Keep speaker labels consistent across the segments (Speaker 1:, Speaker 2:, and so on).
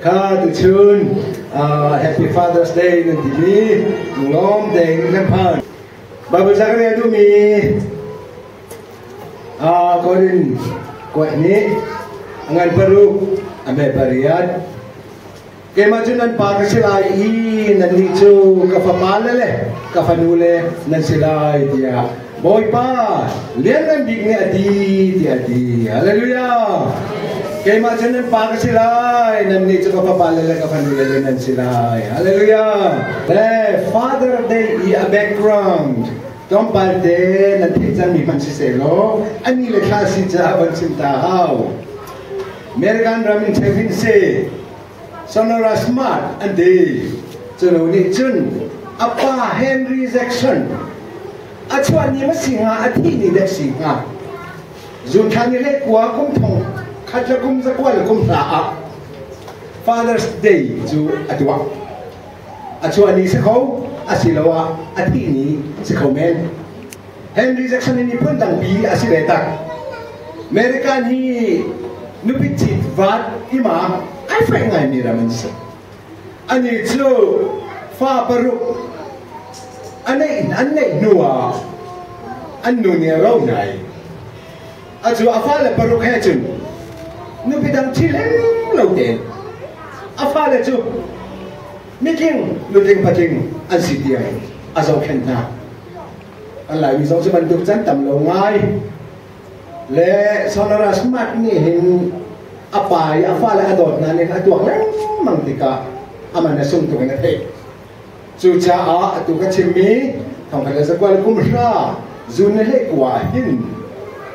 Speaker 1: Kha tuchun Happy Father's Day nan timi lunglawm tein kan phan. Bible ca ka rel duhmi Korin kuat nih a ngan paruk a me pariat. Keimah cu nan pa ka si lai i nannih cu ka fapale le ka fanule nan si lai tiah Bawipa Lianngan Bik nih a ti tiah a ti. Hallelujah! Keimah cu nan pa ka si lai, nannih cu ka fapale le ka fanule le nan si lai. Hallelujah! Le Father Day i a background tlawmpal te nan theih cangmi hmanh siseh law ani le thla si caah van chim ta hau. American ram in cheuhin si Sonora Smart an ti. Culo nih cun a pa Henry Jackson a chuah ni ma si hnga, a thih ni dek si hnga, June thla ni le kua kum thong khat le kum zakua le kum hra ah Father's Day cu a tuah. A chuah ni si kho, asiloah a thih ni si kho men. Henry Jackson hi miphun dangpi a si ve tak. American hi nupi ṭhit vat ima ai faih ngaimi ram an si. Ani cu fa paruk an neih hnu ah an nu nih a ro hna i a cu a fale paruk he cun nupi dang ṭhi leng lo tein a fale cu mitling nutling patling an si tiang a zohkhenh hna. An Laimi zong cu bantuk can tam lo ngai. Le Sonora Smart nih hin a pa i a fale a dawt hna ning a tuak lengmang tikah aman a sung tuk in a theih. Cucaah atu ka chimmi thongkhat le zakua le kum hra June ni hlei kua hin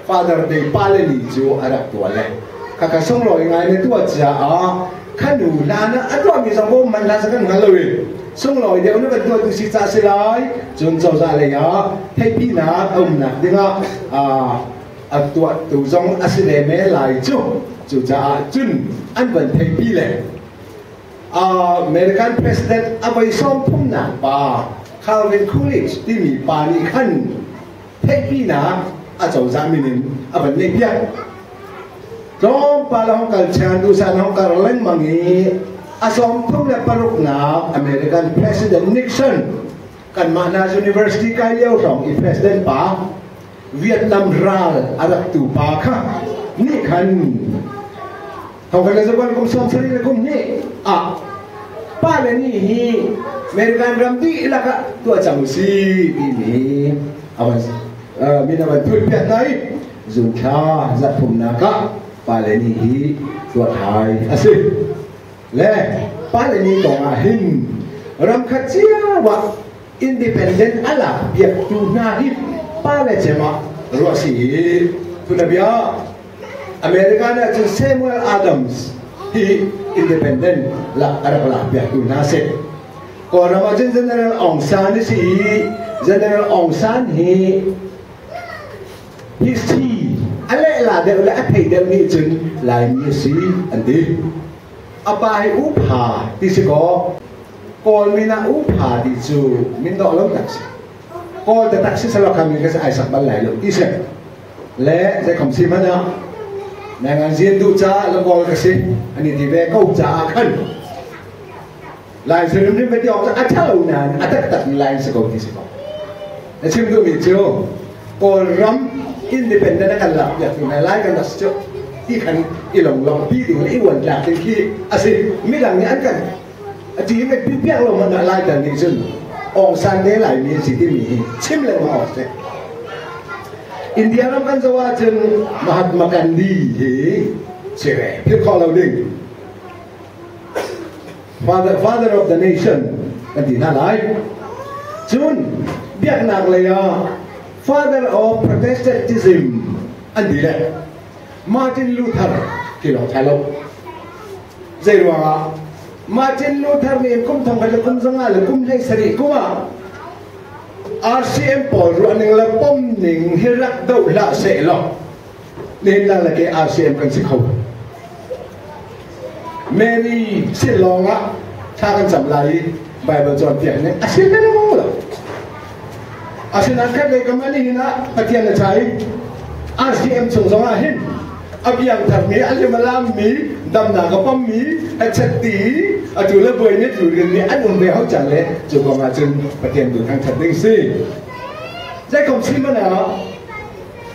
Speaker 1: Father Day pale ni cu a rak tuah le khakha sunglawi ngai na tuah caah khanu hlan ah a tuahmi zong bawm man hlan sa kan hngal lo i sunglawi deuh na van tuahtu si ca si lai. Cun cozah lei ah theihpinak a umnak dingah a tuahtu zong a si ve men lai cu. Cucaah cun an van theihpi le American President a voi sawm thumnak pa Calvin Coolidge timi pa nih khan theihpinak a cozah min in a van neih piak. Tlawmpal a hong kal chan duhsah in hong kar lengmang i a 36nak American President Nixon, kanmah hna university kai lio hrawng i president pa, Vietnam ral a rak tu pa kha nih khan thongkhat le zakuan kum 70 le kum hnih ah pa le ni hi American ram dihlak ah tuah cang si timi avan min avan thul piak hna i June thla zarhthumnak ah pale ni hi tuah thai a si. Le pale ni kong ah hin ramkhat cio ah independent a lak piaktu hna hi pale cem ah ruah si i tunabia America nih cun Samuel Adams hi independent lak a rak lak piaktu hna si. Kawlram ah cun General Aung San si i General Aung San hi history a lehla deuh le a thei deuh nih cun Laimi a si an ti. A pa hi upha ti si kaw Kawl min ah upha ti cu min dawh lo tak si. Kawl taktak si selaw kha min ka si ai sak bal lai lo ti si. Le zeikhom si hmanh ah nangan zin duh caah le Kawl ka si ani ti ve ko caah khan Lai sirim rim ti awk cu a ṭha lo nain a taktak mi Lai si ko ti si ko. Na chim duhmi cu Kawlram independent a kan lak piak tu hna Lai kan rak si cu ti khan i longlong pi ding le i uan tlak ding khi a si. Midang nih an kan a ti in pi piak lo hmanh ah Lai dal nih cun Aung San le Laimi an si timi hi chim lengmang awk si. India ram kan zoh ahcun Mahatma Gandhi hi si ve philh khawh lo ding. Father of the nation kan ti hna lai. Cun biaknak lei ah Father of Protestantism an ti le Martin Luther ti lawng thai lo. Zei ruangah Martin Luther nih kum thong khat le kum zanga le kum hlei sarih kum ah RCM pawl ruahning le pom ning hi rak doh hlah seh law nihin la le ke RCM kan si kho. Mary sin lawng ah thla kan cam lai i Bible cawnpiak ning a si lengmang lo. Asinain khat lei kam ani hin ah Pathian na cha i RCM chung zong ah hin a piangthar mi a lim a lam mi Damnak a pommi hechet ti atu le buai mit lu rin nih an um ve ho cang le cu kong ah cun Pathian tu thangthat ding si. Zeikom si man ah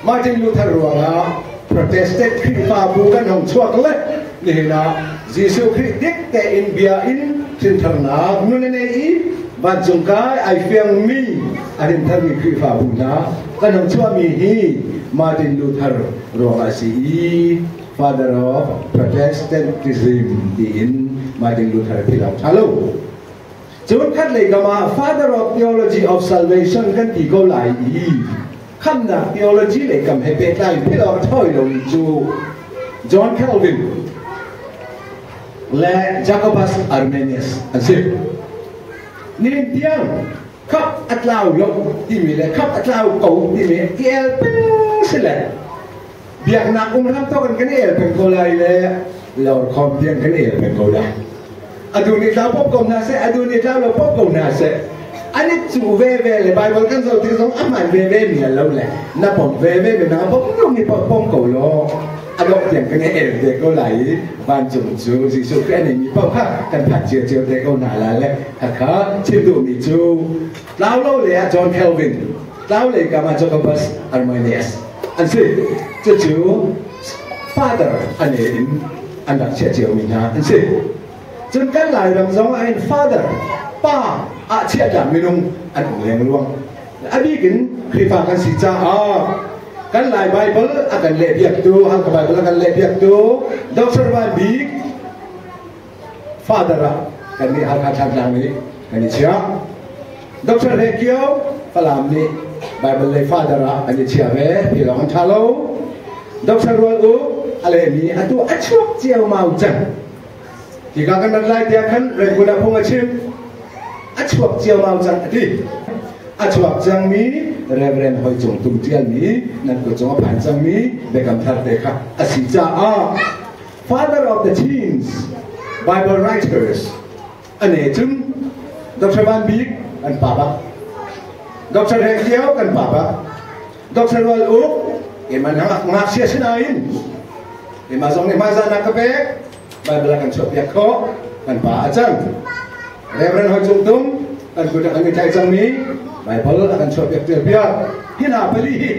Speaker 1: Martin Luther ruangah Protestant Khrihfabu kan hong chuak le nihin ah Jesuh Khrih dik tein bia in hrintharnak nun a nei i vancung kai ai fiangmi a hrintharmi Khrihfabu hna kan hong chuahmi hi Martin Luther ruangah a si i Father of Protestantism tiin Martin Luther philh awk ṭha lo. Cun khat lei kam ah Father of Theology of Salvation kan ti ko lai i khamnak theology lei kam he pehtlai philh awk ṭhawi lomi cu John Calvin le Jacobus Arminius an si. Nihin tiang khap a tlau lo timi le khap a tlau ko timi el peng si le biaknak um ram tawk in kan el peng ko lai le lawrkhawm tiang kan el peng ko lai. Atu nih tlau pop ko hna seh, atu nih tlau lo pop ko hna seh, an i cu ve ve le Bible kan zoh tik zong a hmaan ve ve mi lo le na pom ve ve mi na pom lung i pom ko law a dawh tiang kan i el te ko lai i vancung cu Jesuh Khrih a neimi paoh kha kan phan cio cio te ko hna lai le khakha chim duhmi cu tlau lo le ah John Calvin, tlau lei kam ah Jacobus Arminius an si. Cucu father an in an rak chiah ciomi hna an si. Cun kan Lairam zong ah hin father, pa ah chiahtlak minung an um lengluang. A bik in Khrihfa kan si caah kan Lai Bible a kan lehpiaktu, Halkha Bible a kan lehpiaktu Dr. Van Bik father ah kan nih Halkha Thantlang nih kan i chiah. Dr. He Kio Falam nih Bible lei father ah an i chiah ve, ti lawng an ṭha lo. Dr. Rual U a lehmi atu a chuak ciaomau cang. Hika kan rat lai tiah khan Rangoon ah phung a chim. A chuak ciaomau cang a ti. A chuak cangmi Reverend Hoi Cung Tum ṭialmi nan kut cung a phan cangmi biakam thar te kha a si caah Father of the Teens Bible writers ane cun Dr. Van Bik kan pa bak, Dr. Heng Kio kan pa bak, Dr. Rual Uk keimah ngakchia sinain keimah zong nih hmaizahnak ka pek, Bible a kan chuahpiak khawh, kan pa a cang. Reverend Hoi Cung Tum kan kut a kan i tlaih cangmi Bible a kan chuahpiak ṭialpiak. Hi hna pali hi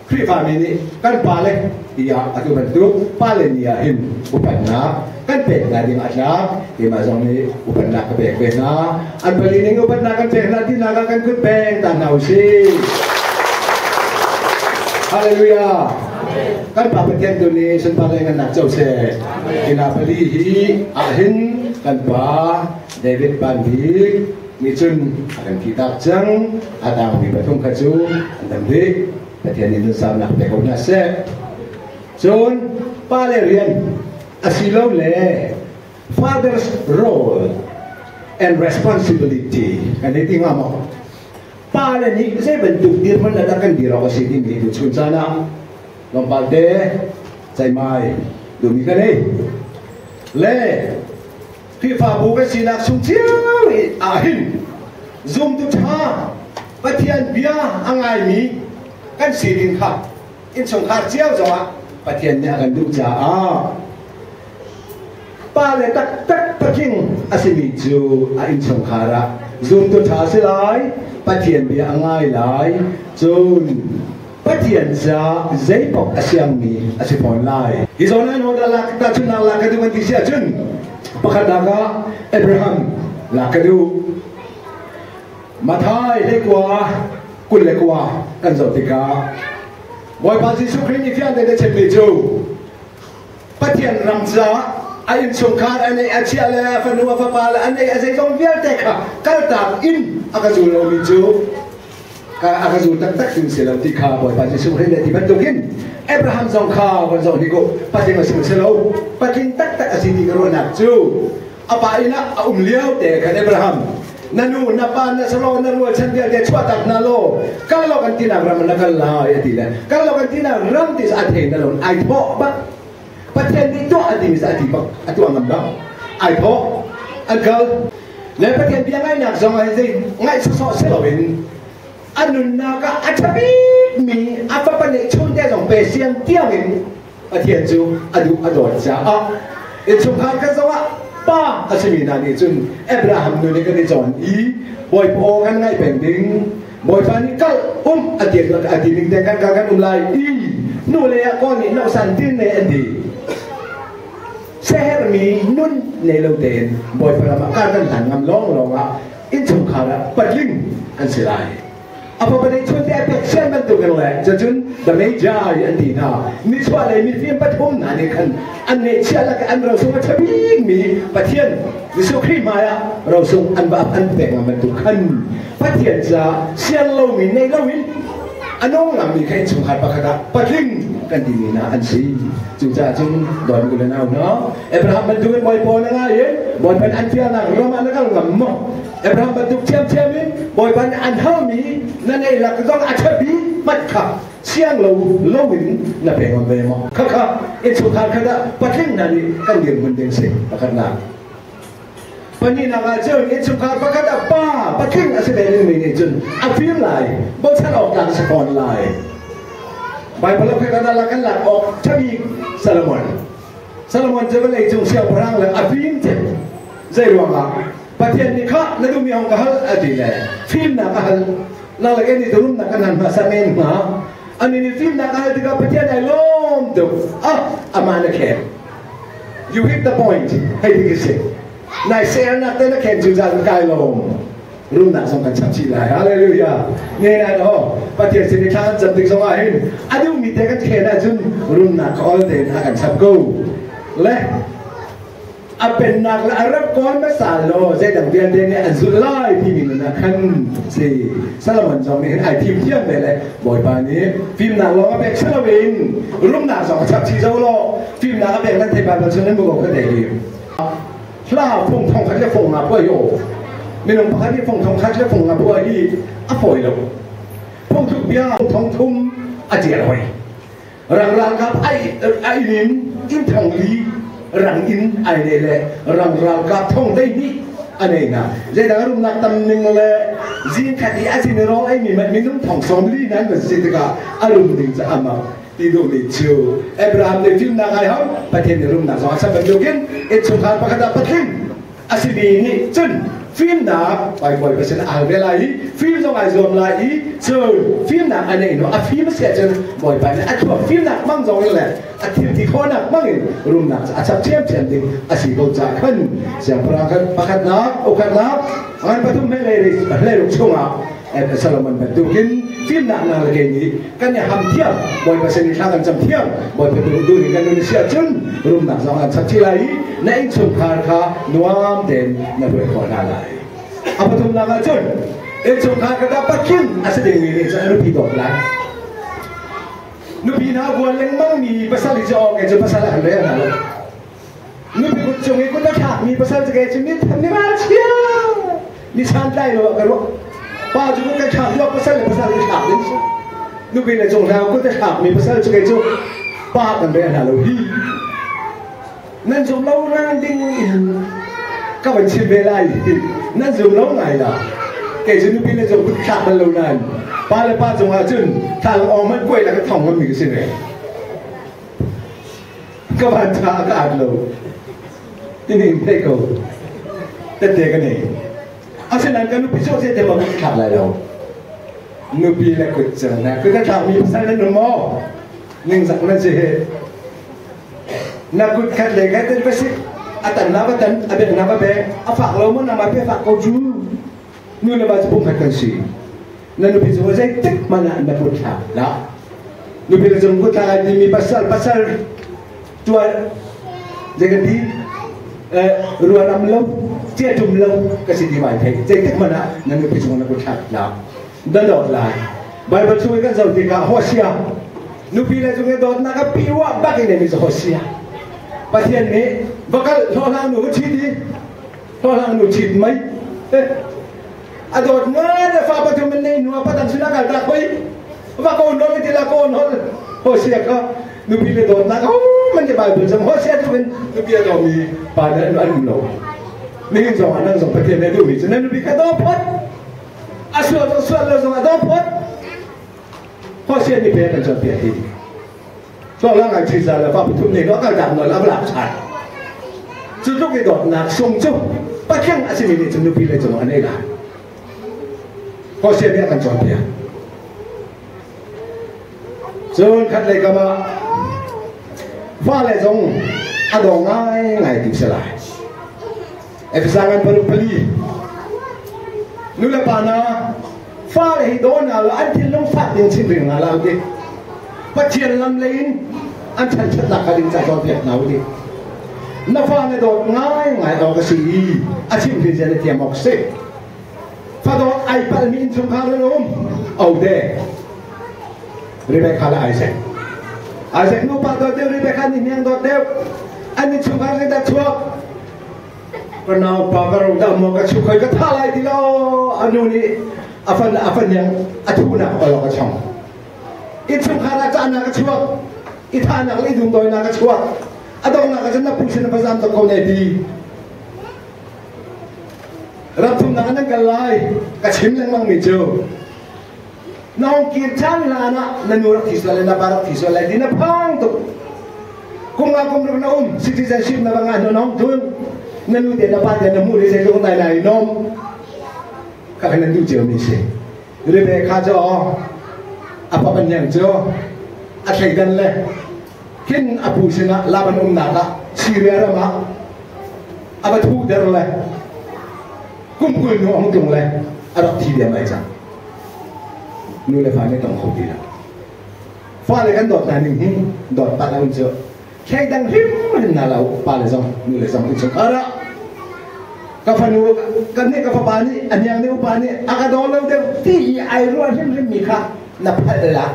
Speaker 1: Khrihfami nih kan pale tiah atu bantuk pale ni ah hin upatnak kan pek hna ding a tlak. Keimah zong nih upatnak ka pek ve hna. An pali ning upatnak kan pek hna tinak ah kan kut beng ta hna usih. Hallelujah. Kan Pa Pathian tu nih sunpar le ngannak co seh. Hi pali hi ahhin kan pa David Van Bik nih cun a kan thihtak cang. A tangmi pathum kha cu an dam rih. Pathian nih nunsaunak pe ko hna seh. Cun pale rian asilole father's role and responsibility kan hei ti hnga maw? Pale nih zei bantuk dirhmun le dah kan dir awk a si timi tu chun caan ah tlawmpal te ceihmai duhmi ka nei. Le Khrihfabu kan sinak chung cio ah hin zumtu ṭha Pathian bia a ngaimi kan si ding kha innchungkhar cio zongah Pathian nih a kan duh caah pale taktak patling a simi cu a innchungkhar ah zumtu ṭha a si lai, Pathian bia a ngai lai, cun Pathian ca zeipaoh a siangmi a si fawn lai. Hi zawn ah nawl lak tahchunhnak lak ka duh an ti si ahcun pakhatnak ah Abraham lak ka duh. Matthai 19 29 kan zoh tikah Bawipa Jesuh Khrih nih fiang tein a chimmi cu Pathian ram caah a innchungkhar a neih a chiah le a fanu a fapa le a neih a zeizong vialte kha kaltak in a ka zul lomi cu a ka zul taktak ding si lo ti kha Bawipa Jesuh Khrih nih ti bantukin Abraham zong kha van zoh hnik u, patling a si si lo, patling taktak a si ti ka ruahnak cu a pa inn ah a um lio te khan Abraham na nu na pa na salo na rualchan vialte chuahtak hna law kal lo kan tinak ram na kal lai a ti le kal lo kan tinak ram ti a thei na lo ai thawh bak. Pathian nih tuah a timi a ti bak, a tuah ngam bak, ai thawh, an kal le Pathian bia ngaihnak zong ah zei ngaih sawsawh si loin a nunnak ah a ṭha bikmi a fapa neih chunte zong pe siang tiangin Pathian cu a duh a dawt caah. Innchungkhar kan zoh ah pa a simi hna nih cun Abraham nu nih kan i cawn i Bawipa aw kan ngaih peng ding Bawipa nih kal um a ti a ti ning te kan kal kan um lai i nu le ah kawl nih nosan tin ne an ti sehermi nun nei lo tein Bawipa ram ah kar kan hlan ngam lawng lawng ah innchungkhar ah patling kan si lai. A fapa nih chun te a pek sian bantukin le cucun the Magi an ti hna. Nichuah lei mifim pathum hna nih khan an ngeihchiah lak an rosung a ṭha bikmi Pathian Jesuh Khrih hmaiah rosung an va an pek ngam bantuk khan Pathian ca sian lomi nei loin a nung ngammi kha innchungkhar pakhat ah patling kan timi hna an si. Cucaah cun dawt u le nau hna, Abraham bantukin Bawipa na ngai i Bawipa an fialnak ram ah na kal ngam maw? Abraham bantuk ṭhiamṭhiam in Bawipa nih an halmi na neih lak zong a ṭha bik hmanh kha siang lo loin na pe ngam ve maw? Khakha innchungkhar khat ah patling hna nih kan dirhmun ding si pakhatnak. Pahnihnak ah cun innchungkhar pakhat ah pa patling a si ve dingmi nih cun a fim lai, bochan awk tlak a si fawn lai. Baibal ah khoika dah kan lak awk ṭha bik Solomon. Solomon cu vawlei cung siangpahrang le a fim cem. Zei ruangah? Pathian nih kha na duhmi hong ka hal a ti le fimnak a hal. Nang le kei nih rumnak kan han hmasa men hnga. Ani nih fimnak a hal tikah Pathian ai lawm tuk. Ah, amah na khen. You hit the point. Hei ti si. Nai sernak te na khen cu zan kai lawm. Rumnak zong kan chap chih lai. Hallelujah. Ne nai no. Pathian sin i thla kan cam tik zong ah hin a duhmi te kan khen ahcun rumnak ka ol tein a kan chap ko. Le a pennak le a rak kawl hmasa law zeidang vialte nih an zulh lai timi nun ah khan si Solomon zong nih hin ai thim thiam ve le Bawipa nih fimnak lawng a pek si loin rumnak zong a chap chih zo law fimnak a pek nan thei Bible chung nan mu ko kha te hi hla fung thong khat le fung nga puai o minung pakhat nih fung thong khat le fung nga puai hi a fawi lo phungthluk bia thong thum a tial hoi Rang ralkap ai ai nin in thong li rang in ai ne le rang ralkap thong 12 a nei na zeidang rumnak tam ning le zing khat i a sin ro ai mi minung thong 40 nan ban si tikah a rum ding ca ama ti duh mi chu Abraham nih fimnak ai hau Pathian nih rumnak zong a sap bantukin innchungkhar pakhat ah patling a simi nih cun fimnak Baibal ka sin a hal ve lai i fim zong ai zuam lai i cun fimnak a neih hnu a fim a si ahcun Bawipa nih a thluak fimnak hmang zong in le a thil ti khawhnak hmang in rumnak cu a chap ṭhiamṭhiam ding a si ko caah khan siangpahrang khan pakhatnak ukhatnak ngan pathum he hleiruk chungah Solomon bantukin fimnak na le kei nih kan i ham thiam Bawipa sin i thla kan cam thiam Bawipa duh ning kan nun si ahcun rumnak zong an chap chih lai i na innchungkhar kha nuam tein na hruai khawh hna lai. A pathumnak ahcun innchungkhar ka patling a si dingmi nih cun a nupi dawt lai. Nupi hna vuan lengmang mi pasal hi cu awk cu pasal ah kan rel hna lo. Nupi kut cung i kut a thlakmi pasal cu kei cu mi mi ralchia mi santlai lo ah ka ruah. Pa cu kut kan thlak duak pasal le pasal i thlak ding si. Nupi le cung hna kut a thlakmi pasal cu kei cu pa kan rel hna lo hi. Nan zum lo rang ding in ka van chim ve lai. Nan zum lo ngai la. Kei cu nupi le cung kut thlak bal lo nain pa le pa cungah cun thlang awng hmanh kuai la ka thong ngammi ka si ve. Ka van tha ka at lo. Tini in theih ko. Tette ka nei. Asinain ka nupi cu te ma kut thlak lai lo. Nupi le kut cang na kut a thlakmi pasal nan um maw? Ningzak nan si he. Na kut khat le khat va si. A tan na va tan, a bek na va bek. A fak lo maw na ma pe fak ko cu. Nu le va cu pumkhat kan si. Na nupi cu zeitik hmanh ah na kut thlak hlah. Nupi le cung kut thlak ai timi pasal pasal tuan zei kan ti ruaram lo cia tum lo ka si ti mai thei zeitik hmanh ah na nupi cung na kut thlak hlah. Na dawt lai. Bible chung i kan zoh tikah Hosea nupi le cung i dawtnak a piwa bak in mi cu Hosea. Pathian nih va kal hlawhhlang nu ṭhit i hlawhhlang nu ṭhit mei a dawt ngai le fa pathum in nei hnu ah padang sin a kal tak hoi va ko nol ti la ko nol Hosea kha nupi le dawtnak oh man ti Bible cang Hosea tu in nupi a dawmi pa le an um lo nihin zong ah nang zong Pathian nih duhmi cu nan nupi kha daw phot a sual zong sual lo zong a daw phot Hosea nih pe kan cawnpiak hi Hlawhlang ai ṭhi za le fa pathum nei lo a kal tak nawl a va lak ṭhan. Cu tluk i dawtnak sung cu Pathian a simi nih cun nupi le cung an ei lai. Hosea nih a kan cawnpiak. Cun khat lei kam ah fale zong a daw ngaingai ti si lai. Efesa ngan paruk pali nu le pa na fale hi daw na lo an thinlung fak ding chin ring na lo ti. Pathian lam lei in an ṭhanṭhatnak kha ding ca cawnpiak hna u ti. Na fa na dawt ngaingai awk a si i a chimhrin zia na thiam awk a si. Fadawt ai palmi innchungkhar an um. Ode. Rebecca le Isaac. Isaac nupa dawt deuh, Rebecca nih hniang dawt deuh. An innchungkhar zeidah chuak? Ka naupa ka ro dah maw ka chu khoi ka tha lai ti lo. Anu nih a fan a fan yang a thunak olok a chong. Innchungkhar ah cahnak a chuak. I thahnak le i dumdawinak a chuak. A donghnak ah cun na pu sin va zam tuk ko ne ti. Ram thumnak ah nan kal lai. Ka chim lengmang mi cu na hong kir ṭhan hlan ah na nu rak thi sual le na pa rak thi sual lai ti na phang tuk. Kum nga kum ruk na um citizenship na va ngah hnu na hong tlun na nu te na pa te na hmuh le zeitluk nai nai nom kha kan nan duh cio mi si. Rebecca cu a pa ban cu a thleidan le khin a pu sinah Laban umnak ah Syria ram ah a va thuhter le kum 20 hnu a hung tlung le a rak thi diam ai cang. Nu le fa nih tong kho ti lo. Fale kan dawt hna ning hi dawt tak lo cu thleidang hrimhrim hna lo pa le zong nu le zong innchungkhar ah ka fanu kan nih ka fapa nih a hniang nih upa nih a ka daw lo deuh ti i ai ruah hrimhrim mi kha na phalh la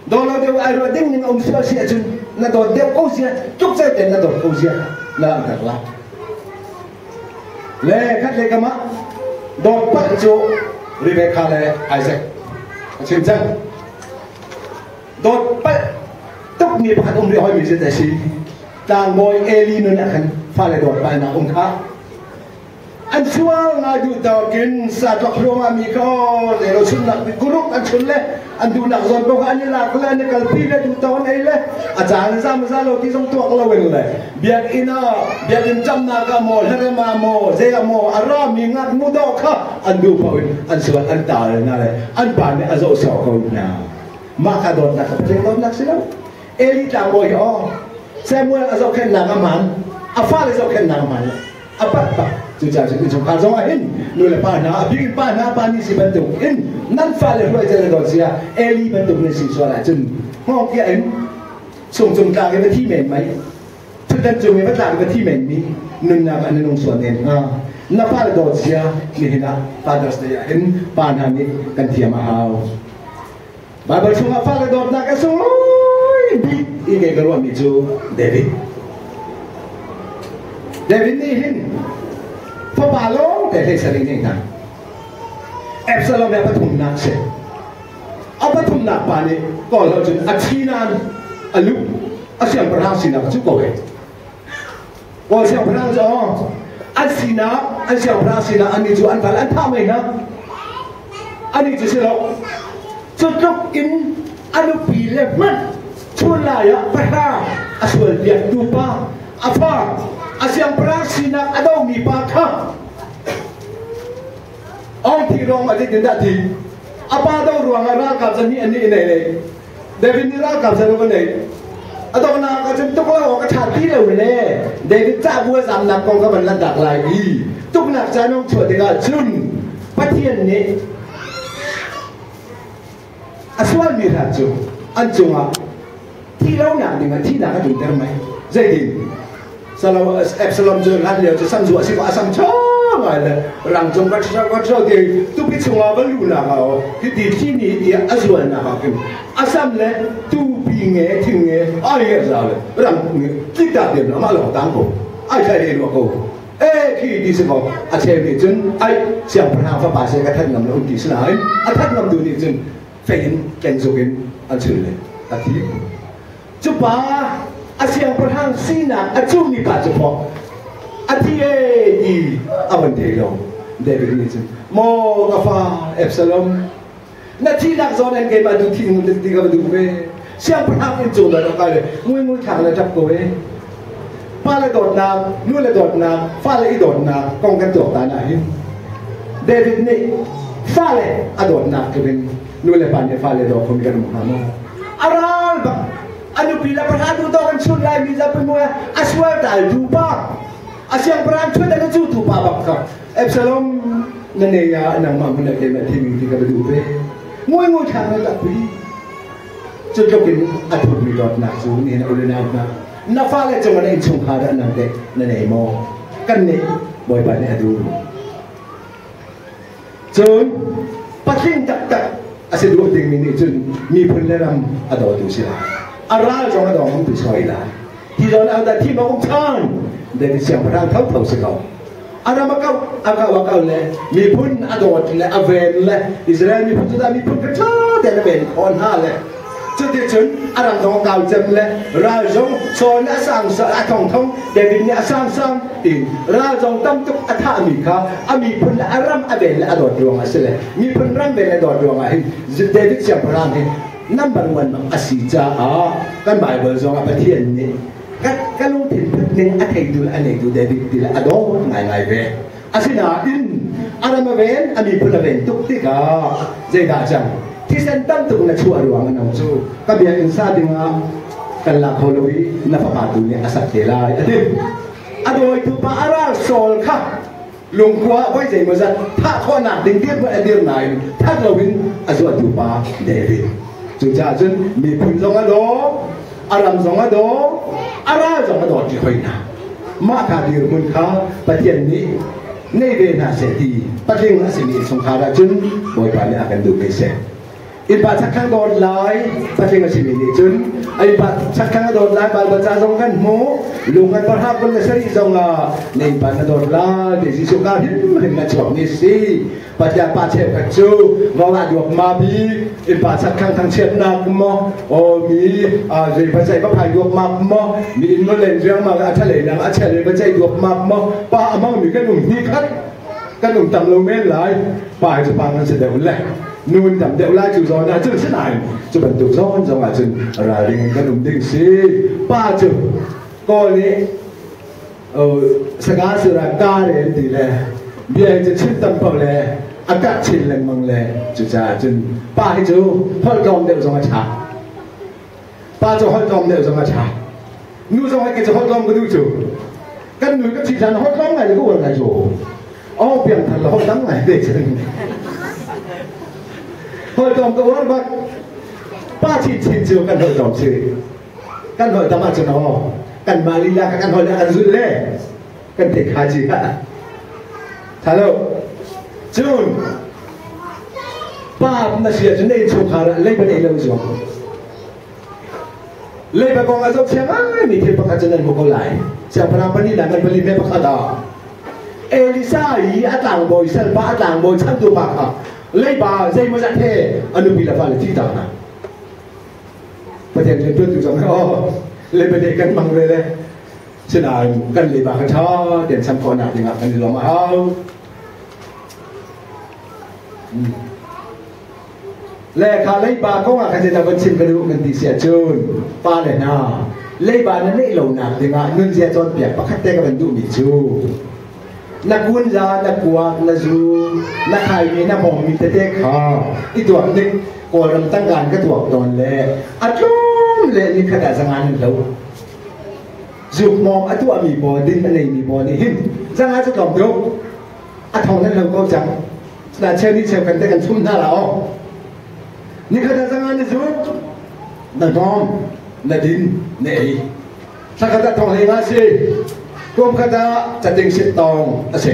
Speaker 1: daw lo deuh ai ruah ding ning a um sual si ahcun na dawt deuh ko sia tuk cel ten na dawt ko sia na langhter la le khat le kam ah dawt palh cu Rebecca le Isaac a chim cang dawt palh tuk mi pakhat um rih hoi mi cu si tlangbawi Eli nun ah khan fale dawt palhnak um kha an sual ngai duh tawkin sa tlok hluangah mi kha aw le lo chunnak guruk an chun le an duhnak zawn paoh an i lak le an i kalpi le duh tawk an ei le a caan zam za lo ti zong tuak lo in le biakinn ah biakinn camnak ah maw hlarem ah maw zei ah maw a ra mi ngaknu dawh kha an duh paoh in an sual an taal hna le an pa nih a zoh sawh ko hna mah kha dawtnak kha Pathian dawtnak si lo Eli tlangbawi hi aw Samuel a zohkhenhnak a hmaan a fale zohkhenhnak a hmaan a pat bak cucaah cun innchungkhar zong ah hin nu le pa hna a bik in pa hna pa nih si bantuk in nan fale hruai cel dawt sia Eli bantuk nan si sual ahcun hngawng kiah in sungcung tlang i va thi men mai thutdan cung i va tlak i va thi men mi nunnak ah na nung sual men hnga na fale dawt sia nihin ah Father's Day ah hin pa hna nih kan thiam a hau Baibal chungah fale dawtnak a sunglawi bik i kei ka ruahmi cu David. David nih hin fapa lawng te hlei sarih ngei hna. Absalom he pathumnak si. A pathumnak pa nih kawl lo cun a thi nain a lu a siangpahrang sinak cu ko he. Kawl siangpahrang cu an sinak an siangpahrang sinak annih cu an val an thah mei hna. Anih cu si lo. Cu tluk in a nupi le hmanh chun lai ah pahra a sual piaktu pa a fa a siangpahrang sinak a domi pa kha ong thi rong a zeitin dah ti a pa do ruangah ralkap zan nih an nih nei nei David nih ralkap zan a nei a donghnak ah cun tuk lo awk a ṭha ti lo le David cabu a zamnak kong ka van lanhtak lai i tuknak caan hong chuah tikah cun Pathian nih a sualmi hna cu an cungah thi lonak dingah thihnak a tlunter mei zeitin Salo Absalom cu hlan lio cu sam zuah si ko a sam ṭha ngai le rang cung ka ṭha ka ṭha ti tupi chungah va luhnak ah hiti thi ni ti a zualnak ah khin a sam le tupi nge thing nge ai nge za le rang nge tlik ta te amah lawng tang ko ai thlai le lo ko e khi ti si ko a cheu nih cun ai siangpahrang fapa se ka that ngam lo ti si nain a that ngam tu nih cun fei in ken zuk in an chul le a thi Cu pa a siangpahrang sinak a cummi pa cu pawh a thi e ti a van thei lo. David nih cun, Maw ka fa Absalom, na thihnak zawn in keimah tu thi ngun ti ka va duh ve. Siangpahrang inn cung dah kai le ngui ngui thlak le ṭap ko e. Pa le dawtnak, nu le dawtnak, fale i dawtnak kong kan tuaktan ah hin David nih fale a dawtnak tluk in nu le pa nih fale daw khomi kan um hnga maw? A ral bak a nupi le pahra duh dawk in chun lai mi zapi mu a sual dal tu pa a siangpahrang thut an cu tu pa bak kha Absalom na nei ah nangmah hmun a keimah thimi ti ka va duh ve ngui ngui thlang na tak pi cu tluk in a thukmi dawtnak cu nihin a ulenau hna na fale cung na innchungkhar ah nang teh na nei maw kan nih Bawipa nih a duh cun patling taktak a si duh dingmi nih cun miphun le ram a dawtu si lai a ral zong a dawng um tu soi lai hi zawn ah dah thim a um ṭhan David siangpahrang thotho si ko a ram a kau a kau a kau le miphun a dawt le a ven le Israel miphun cu dah miphun ka ṭha tein a ven khawh hna le cuticun a ram zong a kau cem le ral zong sawn a sang a thong thong David nih a sang sang tiin ral zong tam tuk a thahmi kha a miphun le a ram a ven le a dawt ruang a si le miphun ram ven le dawt ruang ah hin David siangpahrang hi number one bak a si caah kan Bible zong ah Pathian nih ka lungthin put ning a theitu le a neitu David ti le a dawt ngaingai ve. Asinain a ram a ven, a miphun a ven tuk tikah zeidah cang? Thisen tam tuk na chuah ruang a cu ka biakinn sa dingah kan lak kho lo i na fapa tu nih a sak te lai a ti. A dawitu pa a ral Saul kha lungkua voi zeimawzat thah khawhnak ding dirhmun a dir nain that loin a zuatu pa David. Cucaah cun miphun zong a daw, a ram zong a daw, a ral zong a dawt ti hoi hna. Mah kha dirhmun kha Pathian nih nei ve hna seh ti patling a simi chungkhar ahcun Bawipa nih a kan duh ve seh. Innpa chakthlang dawt lai patling a simi nih cun innpa chakthlang a dawt lai Baibal ca zong kan hmuh lung kan parhak kun le sarih zong ah na innpa na dawt lai ti Jesuh ka hrimhrim na chuak ni si Pathian pa cheukhat cu vawla duak ma bi innpa chakthlang thangchiatnak maw o mi zei va cei va phai duak mak maw mi inn len riang ma a thalei nang a chele va cei duak mak maw pa amang mi kan um hi khat kan um tam lo men lai pa cu pa nan si deuh le nun tam deuh lai cu zawn ah cun sinain cu bantuk zawn zong ah cun ralring in kan um ding si pa cu kawl nih saka sira ka re an ti le bia hi cu chim tam paoh le a kah chin lengmang le cucaah cun pa hi cu holh tlawm deuh zong a ṭha pa cu holh tlawm deuh zong a ṭha nu zong hi cu holh tlawm ka duh cu kan nu ka ṭhi hlan holh tlawm ngai le ka uar ngai cu Oh piang thar la holh dang ngai te cun. Holh tlawm ka uar bak. Pa chin chin cu kan holh tlawm si. Kan holh tam ahcun aw kan mah lila kha kan holh kan zulh le kan theih kha ci ha. Tha lo. Cun pa na si ahcun na innchungkhar ah leiba nei lo zuam. Leiba kong a zoh thiam mi thil pakhat cu nan hmu ko lai. Siangpahrang pali nak ngan pali me pakhat ah Elisa i a tlangbawi salpa a tlangbawi chantu pa kha leiba zeimawzat he a nupi le fale thi ta hna. Pathian rian tuantu zong oh leiba nih kan hmang ve le sinain kan leiba kha ṭha tein cham khawhnak dingah kan i lawm a hau. Le kha leiba kong ah khan zeidah van chim ka duh kan ti si ahcun pa le hna leiba na neih lonak dingah nunzia cawnpiak pakhat te ka van duhmi cu na kunza na kuak na zu na khaimi na hmawngmi tete kha i tuak ning kawlram tangkaan ka tuak tawn le a tlawm le ni khat ah zangan in lo zukmawm a tuahmi pawl din a neimi pawl nih hin zanga cu tlawm tuk a thong nan lo ko cang na cheu ni cheu kan te kan chum hna la o nikhat ah zanga na zuk na hnawm na din na ei thlakhat ah thong hlei nga si kum khat ah cating sit tawng a si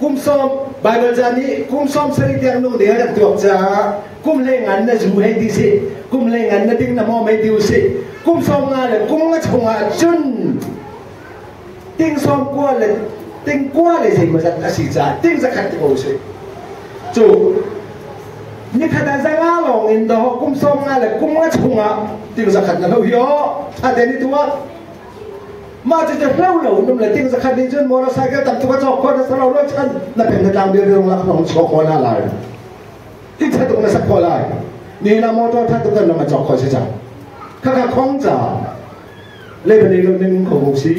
Speaker 1: kum sawm Bible ca nih kum sawm sarih tiang nung ding a rak tuak caah kum hlei ngan na zu hei ti si kum hlei ngan na ding na mawm hei ti u si kum sawm nga le kum nga chungah cun ting sawm kua le ting kua le zeimawzat a si caah ting zakhat ti ko usih cu nikhat ah zanga lawng in dawh kum sawm nga le kum nga chungah ting zakhat na hlo hi aw tha te ni tuah mah cu cu hlo lo num le ting zakhat nih cun motorcycle tam tuk a cawk khawh na salo lo chan na peng na tlang bir rong lak nong chuak khawh na lai ti tha tuk na sak khawh lai ni na motor tha tuk kan lam a cawk khawh si cang khaka khong ca. Leiba nei lo na nung kho ko si.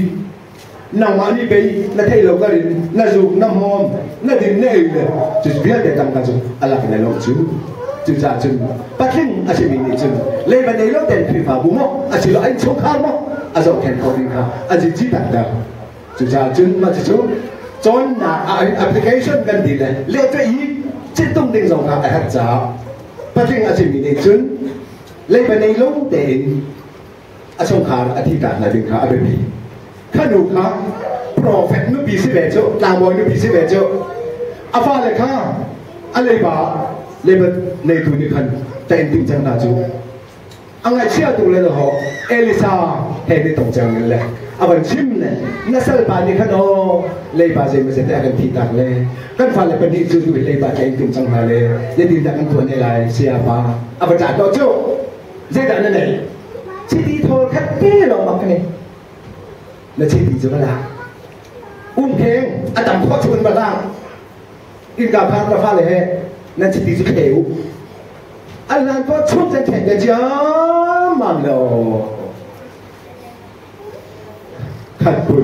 Speaker 1: Nangmah nih pei na theih lo kar in na zuk na hmawm na din na ei le cu vialte tangka cu a lak na lo cu. Cucaah cun patling a simi nih cun leiba nei lo tein Khrihfabu maw asilo innchungkhar maw a zohkhenh kho ding kha a zici taktak. Cucaah cun mah cucu cawnnak ah application kan ti le lehtuah i cittum ding zong kha a herh caah patling a simi nih cun leiba nei lo tein a chungkhar a thihtak hna ding kha a biapi. Kha nu kha profet nupi si ve cu, tlangbawi nupi si ve cu, a fale kha a leiba leiba neitu nih khan tain ding cang hna cu. A ngaihchia tu le ho Elisa he ni tong cang in le a van chim le na salpa nih khan aw leiba zei maw te a kan thihtak le kan fale pahnih cu tu leiba tain tung cang hna le zeitindah kan tuan lai sayapa a va ṭah to cu. Zeidah na neih? Chiti thawl khat te lawng bak ka nei. Na chiti cu va lak. Umkheng a tam khawh chung in va lak. Innka phak na fale he nan chiti cu thle u. An hlan ko chung can thlen te ciammam lo. Khat put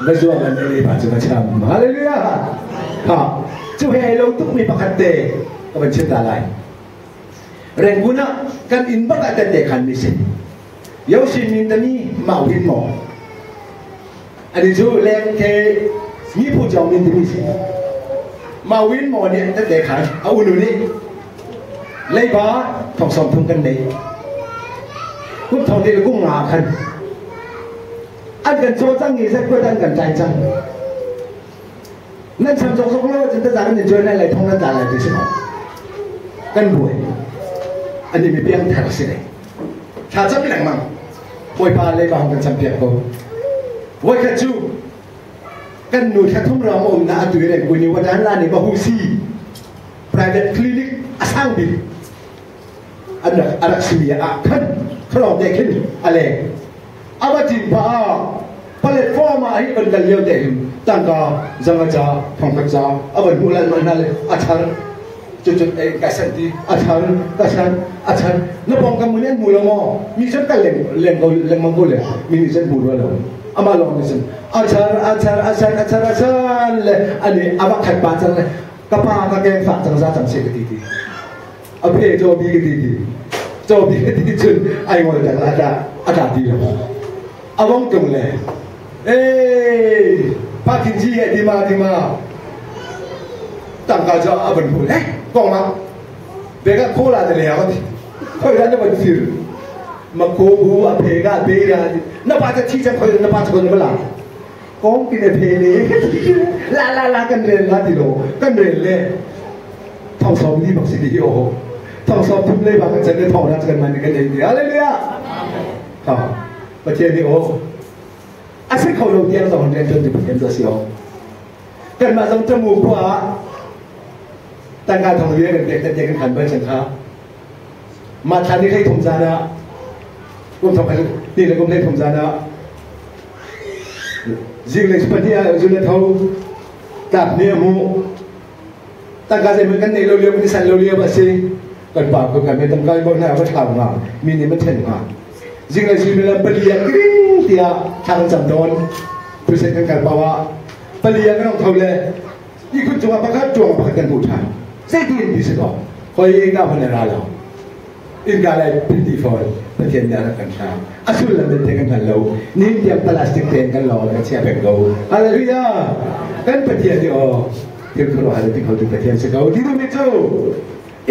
Speaker 1: na zuang an ei pa cu va cham. Hallelujah. Ha. Cu he lo tuk mi pakhat te ka van chim ta lai. Rangoon ah kan inn bak ah tette khan mi si. Yoshi min tami mau hin maw. Ani cu leng ke mi phu jong min timi si. Mau win maw nih tette khan a unu nih leiba thong som thum kan nei. Kum thong te kum nga khan an kan chaw cang i zat an kan tlai cang. Nan cham zok zok lo cun taza kan in join lai lai thong nan tla lai ti si ko. Kan buai. Ani mi piang thar si le. Thla cam lengmang. Bawipa le ba hong kan cam piak ko. Voikhat cu kan nu thla thum rawng um na atu re kuni wadan la ni bahu si private clinic asang bik an rak arak simi ah khan khalong te khin ale ava tin pa platform ah hi van kal lio te hin tangka zanga ca thongkhat ca avan hmuh lan man le a char cu cu ka san ti a char ka san a char na pong kam mun an hmu lo maw mi cun kal leng leng ko lengmang ko le mi nih cun hmu rua lo ama lawng nih cun a char a char a chan a char a chan le ani ava khat pa cang le ka pa ka keng fak cang za cang se ka ti ti a phe caw bi ka ti ti caw bi ka ti cun ai ngol dang a ta a ta ti lo a vong tung le ee pa kin ji he ti ma ti ma tangka cho a van hul he kong ma be ka khola te le ha ti khoi da na van fir ma ko bu a phe ga be ra na pa cha thi cha khoi na pa cha kon bala kong pi ne phe le la la la kan rel la ti lo kan rel le thong som li bak si di o thong som thum le bak kan le thong na kan man kan ei hallelujah ha pathian ni o a si kho lo tiang zong rian tuan tu pathian tu si o kan mah zong tamu khua tangka thong rian kan pek te kan khan bal chan kha ma thla ni hlei thum zan ah kum thong ni le kum hlei thum zan ah zinglei pahnih ah zun le tho tlap ni a hmu tangka zeihmanh kan neih lo lio kan i san lo lio a si kan pa ko kan tangka i hna va thlau hnga mi nih ma then hnga zinglei suimilam pali ah kiring tiah thla kan cam tawn crusade kan kal paoh ah pali ah kan ong tho le ihkhun cungah pakhat tuang pakhat kan hmuh ṭhan zeitin ti si ko hoi ka hon ra lo innka lai pindi fawn Pathian nih a rak kan hlang a sullam te kan hngal lo nin tiang plastic tein kan lawng kan chia peng ko hallelujah kan Pathian nih aw thil khuaruahhar ti kho tu Pathian si ko ti duhmi cu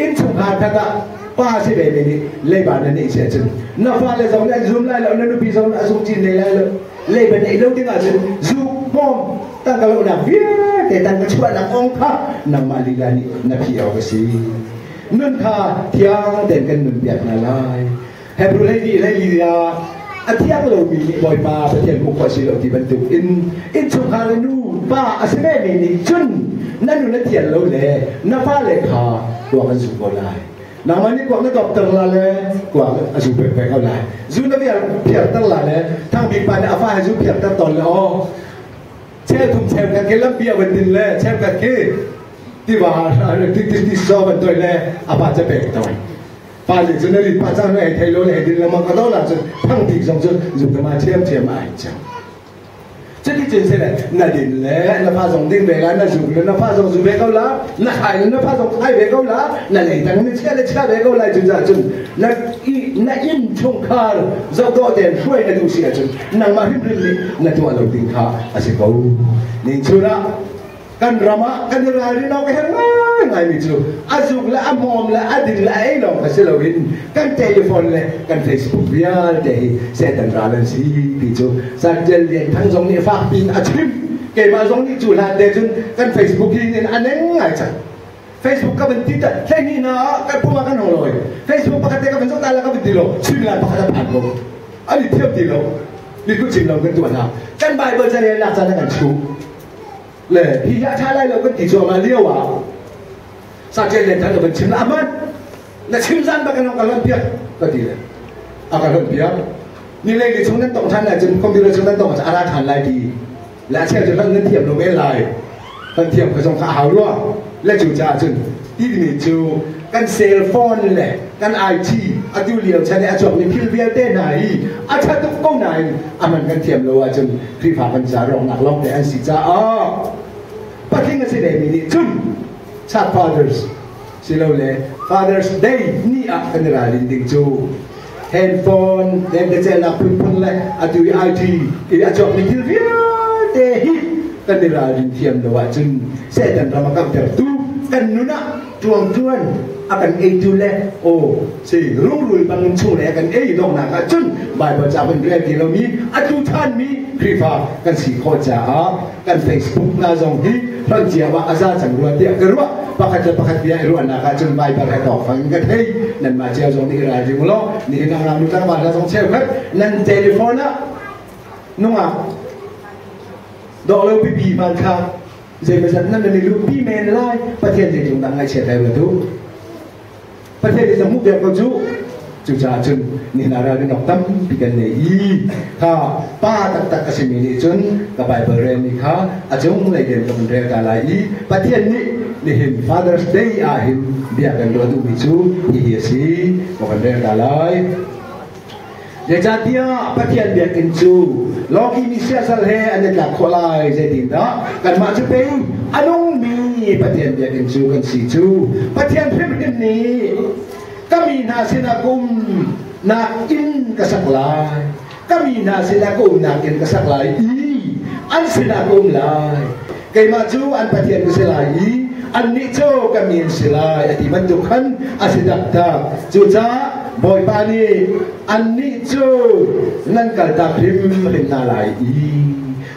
Speaker 1: innchungkhar khat ah pa si ve mi nih leiba na neih si ahcun na fale zong nih an zum lai lo na nupi zong nih a zum chin lai lo leiba neih lo ding ahcun zu hmawm tangka lohnak vialte tangka chuahnak kong kha nangmah lila nih na phi awk a si Nun kha thiang tein kan nunpiak hna lai. Hebrew hlei hlei li ah a thiang lomi nih Bawipa Pathian hmuh khawh si lo ti bantuk in innchungkhar nu pa a si vemi nih cun na nun a thian lo le na fale kha kuak an zu ko lai. Nangmah nih kuak na dawpter la le kuak a zu pek ve ko lai. Zu na phiarter la le Thangbik pa nih a fa he zu phiarter tawn le aw cheuthum cheukhat khi lampi a van din le cheukhat khi tiva ti ti so van toi le a pa ca pek toi. Pa nih cun na rit pah cang na ei thei lo na ei din lengmang ka do la cun thang bik zong cu zuk te ma thiam thiam ai cang. Cuti cun sile na din le na fa zong ding ve la, na zuk le na fa zong zu ve ko la, na khai le na fa zong khai ve ko la, na leitang na chia le chia ve ko lai. Cucaah cun na na inn chungkhar zohdawh tein hruai na duh si ahcun nangmah hrimhrim nih na tuah lo ding kha a si ko. Ni chun ah kan ram ah kan i ralrin awk a herh ngaingaimi cu a zuk le a hmawm le a ding le a ei lawng kha si loin kan telephone le kan Facebook vialte hi Satan ral an si ti cu Santial Lian Thang zong nih fak piin a chim. Keimah zong nih cu hlan te cun kan Facebook hi in a neng ngai cang. Facebook ka van ti ta 12 na kan puma kan hong loi Facebook pakhat te ka van zoh ta la ka van ti lo suimilam pakhat a phan ko an i thiam ti lo mi ku chim lo kan tuah hna. Kan Bible carel nak caan kan chuh le hi hi a ṭha lai lo kan ti cuahmah lio ah Saṭial Lian Thang ka van chim la aman na chim zan bak in ka hlonh piak ka ti le a ka hlonh piak. Ni lei ni chung nan tong ṭhan lai cun computer chung nan tong a ra ṭhan lai ti le a cheu cu hlonh nan thiam lo men lai, kan thiam ka zong kha a hau rua le. Cu caah cun timi cu kan cell phone le kan IT atu lio chan i a chuakmi thil vialte hna hi a ṭha tuk ko nain a man kan thiam lo ahcun Khrihfa kan ca rawknak lawng te an si caah patling a si mi nih cun chat Fathers silole Father's Day ni ah kan i ralrin ding cu handphone lentecelnak phunphun le atu i IT i a chuakmi thil vialte hi kan i ralrin thiam lo ahcun Satan ram a kamtertu, kan nun ah ṭuangṭuan a kan eitu le aw si rungrul bangin chung le a kan ei donghnak ah cun Bible ca kan rel ti lomi atu ṭhanmi Khrihfa kan si khawh caah kan Facebook hna zong hi hlonh cia ah a za cang rua tiah ka ruah. Pakhat le pakhat bia i ruahnak ah cun Bible he tawk fang in ka thei. Nanmah cio zong nih i ralring law nihin ah ngaknu tlangval hna zong cheukhat nan telephone ah nungak dawh lo pipi hmanthlak zeimawzat nan i luhpi men lai. Pathian zeitluk dah ngaihchiat lai ruat u. Pathian nih hmuh piak ko cu. Cucaah cun nihin ah ralrin awk tampi kan nei i kha pa taktak a simi nih cun ka Bible relmi kha a cunglei tein ka vun rel ta lai i Pathian nih nihin Father's Day ah hin bia kan ruah duhmi cu hihi a si ka van rel ta lai. Zeicahtiah Pathian biakinn cu lawki mi siasal he an i tlak khawh lai? Zeitindah kanmah cu pei a nungmi Pathian biakinn cu kan si cu. Pathian hrimhrim nih, "Ka mi hna sinah ka umnak inn ka sak lai. Ka mi hna sinah ka umnak inn ka sak lai i an sinah ka um lai. Keimah cu an Pathian ka si lai i annih cu ka mi an si lai," a ti bantuk khan a si taktak. Cucaah Bawipa nih, "Annih cu nan kaltak hrimhrim hna lai i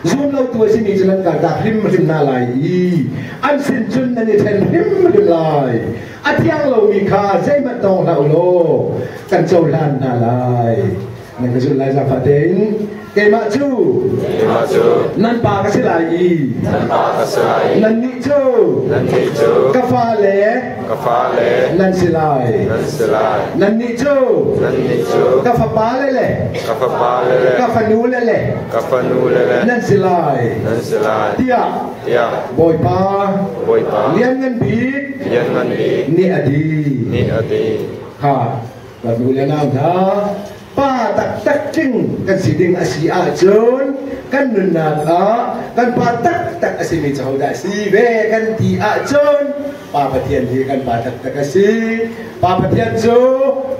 Speaker 1: zumlotu a simi cu nan kaltak hrimhrim hna lai i an sin cun nan i ṭhen hrimhrim lai. A thiang lomi kha zeihmanh tawng hlah u law kan cohlan hna lai." Nan ka zulh lai zaangfah tein. Keimah cu
Speaker 2: Keimah cu
Speaker 1: nan pa ka si lai i
Speaker 2: nan pa ka si lai i
Speaker 1: nannih cu
Speaker 2: nannih cu
Speaker 1: ka fale
Speaker 2: ka fale
Speaker 1: nan si lai.
Speaker 2: nan si lai.
Speaker 1: Nannih cu
Speaker 2: nannih cu
Speaker 1: ka fapale le
Speaker 2: ka fapale le
Speaker 1: ka fanule le
Speaker 2: ka fanule le
Speaker 1: nan si lai
Speaker 2: nan si lai
Speaker 1: tiah
Speaker 2: tiah
Speaker 1: Bawipa
Speaker 2: Bawipa
Speaker 1: Lianngan Bik
Speaker 2: Lianngan Bik
Speaker 1: nih a ti.
Speaker 2: nih a ti.
Speaker 1: Kha ka nu le nau hna, pa taktak tling kan si ding a si ahcun kan nunnak ah kan pa taktak a simi cu hodah si ve kan ti ahcun Pa Pathian hi kan pa taktak a si. Pa Pathian cu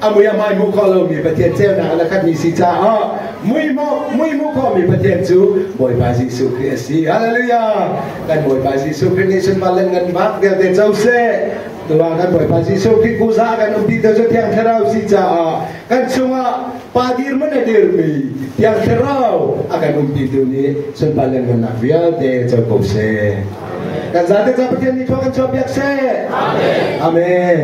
Speaker 1: a mui a hmai hmuh khawh lomi Pathian ceunak in a khatmi si caah mui mui hmuh khawhmi Pathian cu Bawipa Jesuh Khrih a si. Hallelujah! Kan Bawipa Jesuh Khrih nih sunpar le nganfak vialte co seh. Tuah kan Bawipa Jesuh Khrih kuza kan umpi te cu Thiang Thlarau si caah kan chungah pa dirhmun a dirmi Thiang Thlarau a kan umpitu nih sunpar le nunnak vialte co ko seh. Kan zate ca Pathian nih thua kan chuahpiak seh. Amen. Amen.